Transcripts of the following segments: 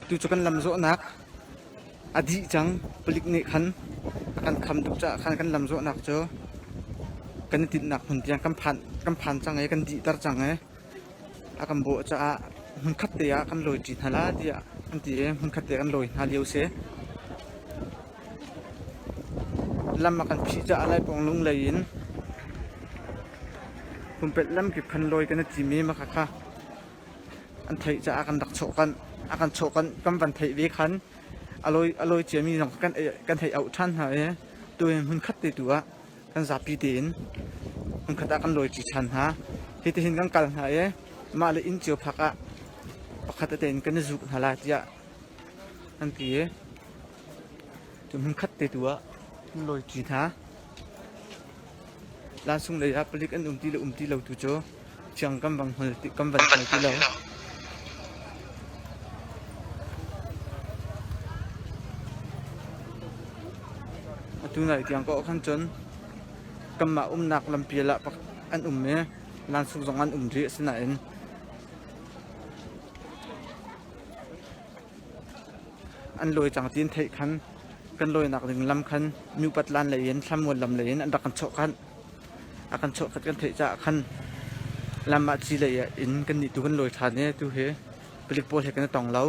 Tu cu kan lam zawhnak a dih cang. Palik nih khan a kan kham tuk caah khan kan lam zawhnak cu kan i tinhnak hmun tiang kan phan cang i kan dihter cang i a kan bawh caah hmunkhat te ah kan lawiṭi hna la tiah an ti i hmunkhat te kan lawi hna lio si. Lam a kan phih caah Laipawng lunglei in pumpelh lamkip khan lawi kan i tim i maka kha an theih caah kan rak chawhkanh. A kan chawhkanh kan van theih ve khan a lawi a lawi ciami zong kan kan hei auh ṭhan hna i tu hi hmunkhat te tu ah kan zapi tein hmunkhat ah kan lawiṭi ṭhan hna. Hitihin kan kal hna i mah le inn cio phak ah pakhat tete in kan i zuk hna lai tiah an ti i cu hmunkhat te tu ah kan lawiṭi hna. Lansung lei ah palik an um ti le um ti lo tu cu fiang kan van hngal ti kan van hngal ti lo. Atu nai tiang ko khan cun kanmah umnak lampial ah an um i lansung zong an um rih asinain an lawi cang ti an theih khan kan lawinak ding lam khan nupat lan lei in thlamual lam lei in an rak kan chawh khan a kan chawh khat kan theih caah khan lam ah ci lei ah in kan nih tu kan lawi ṭhan i tu hi palik pawl he kan i tong lo.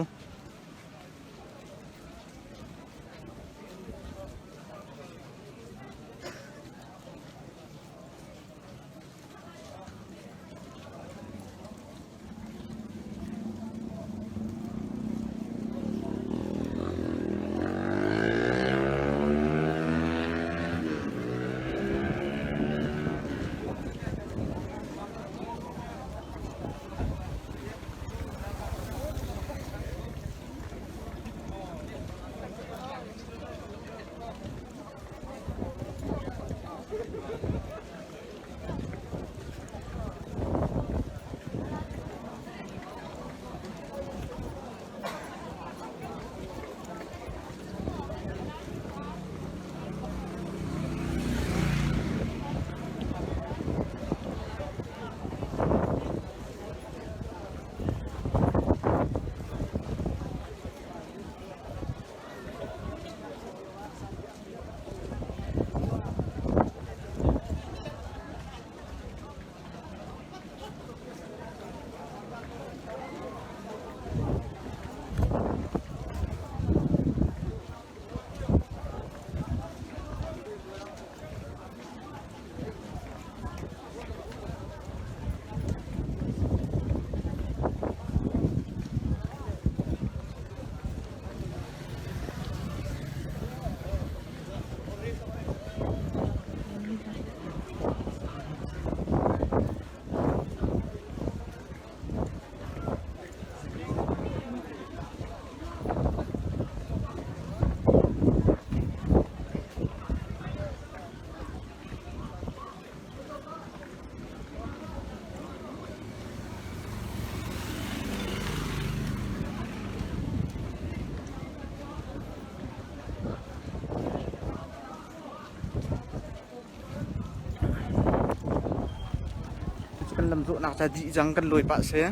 Kan lam zawhnak ca dih cang kan lawi pah si.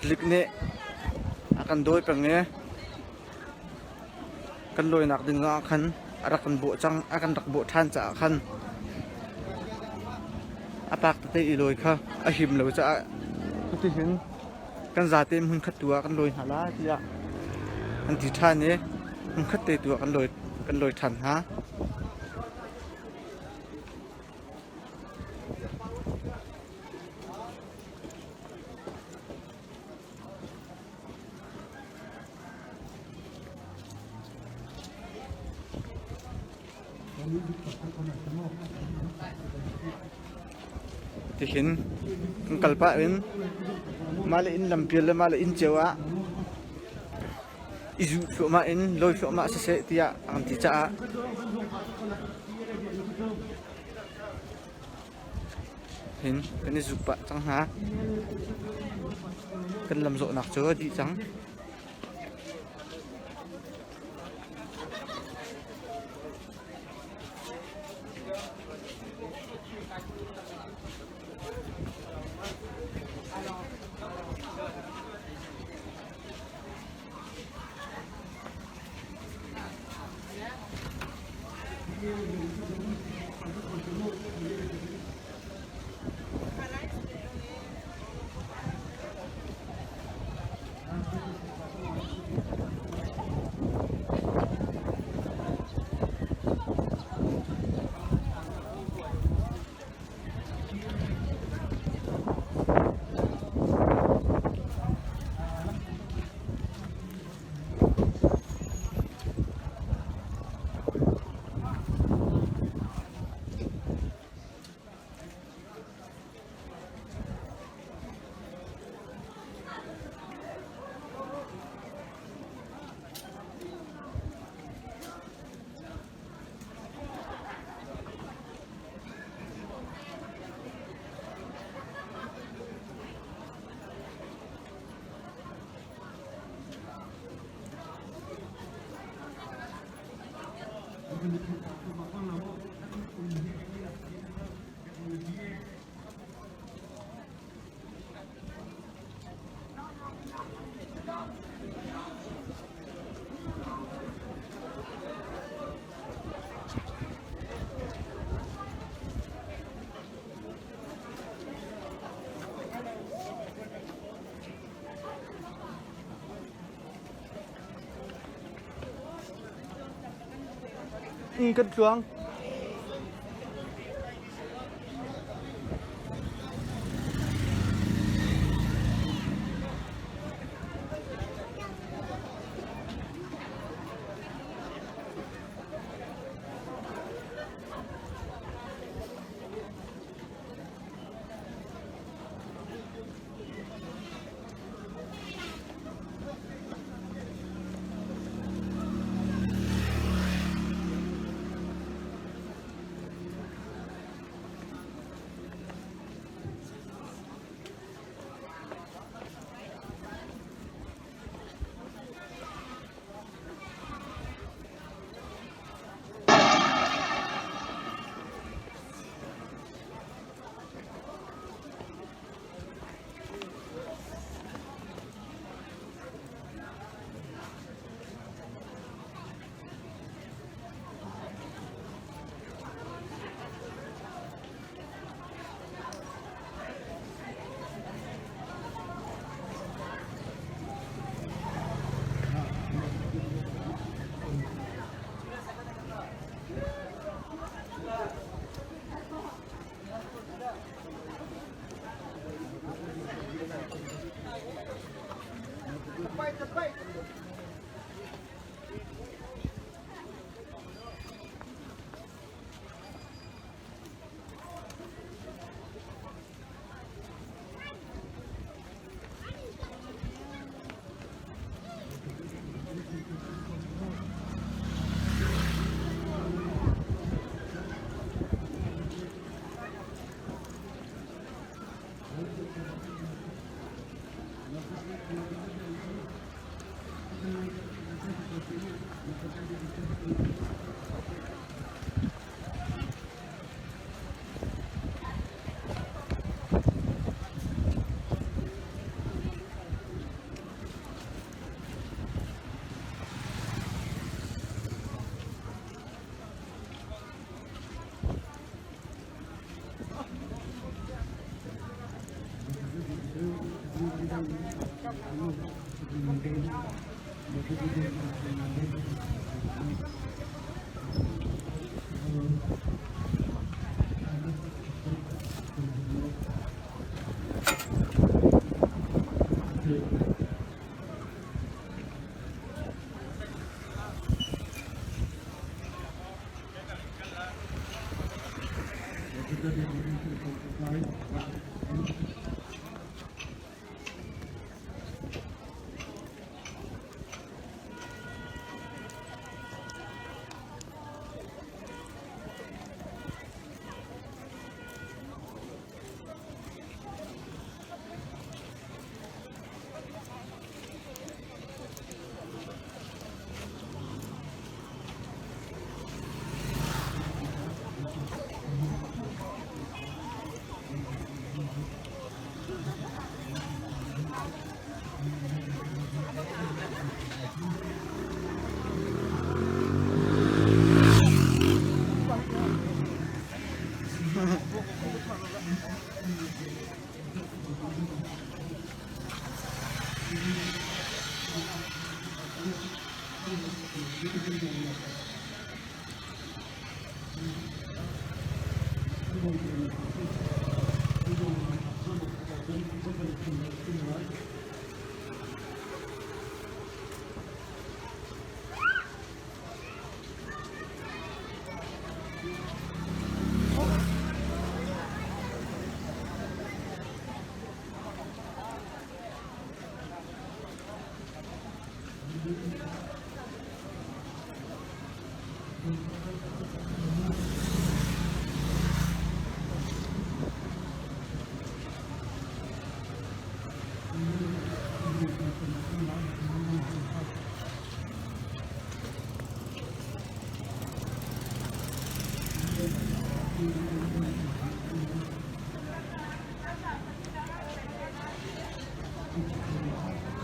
Tlik nih a kan dawi peng i kan lawinak ding ah khan a rak kan bawh cang a kan rak bawh ṭhan caah khan a pak tete i lawi kha a him lo caah cuti hin kan zate hmunkhat tu ah kan lawi hna lai tiah an ti ṭhan i hmunkhat te tu ah kan lawi kan lawi ṭhan hna. Tihin kan kal pah in mah le inn lampial le mah le inn cio ah i zuh thluahmah in lawi thluahmah siseh tiah an ti caah hin kan i zuk pah cang hna. Kan lam zawhnak cu a dih cang. Kan tluang.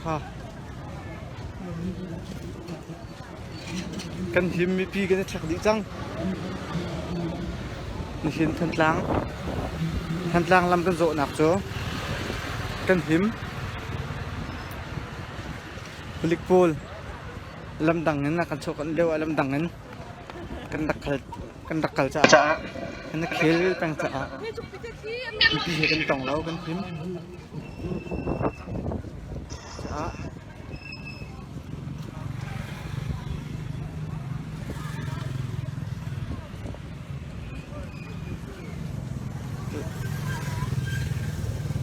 Kha. Kan him mipi kan i ṭhek dih cang. Nihin Thantlang Thantlang lam kan zawhnak cu kan him. Palik pawl lamdang in a kan chawh kan lio ah lamdang in kan rak kal kan rak kal caah kan i khel peng caah mipi he kan tong lo kan him. Caah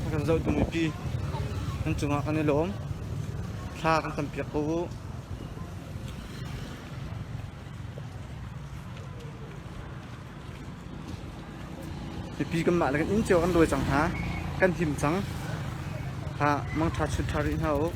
A kan zohtu mipi nan cungah kan i lawm. Thla kan campiak ko u. Mipi kanmah le kan inn cio kan lawi cang hna. Kan him cang. Ha mangṭha chut ṭha rih hna u.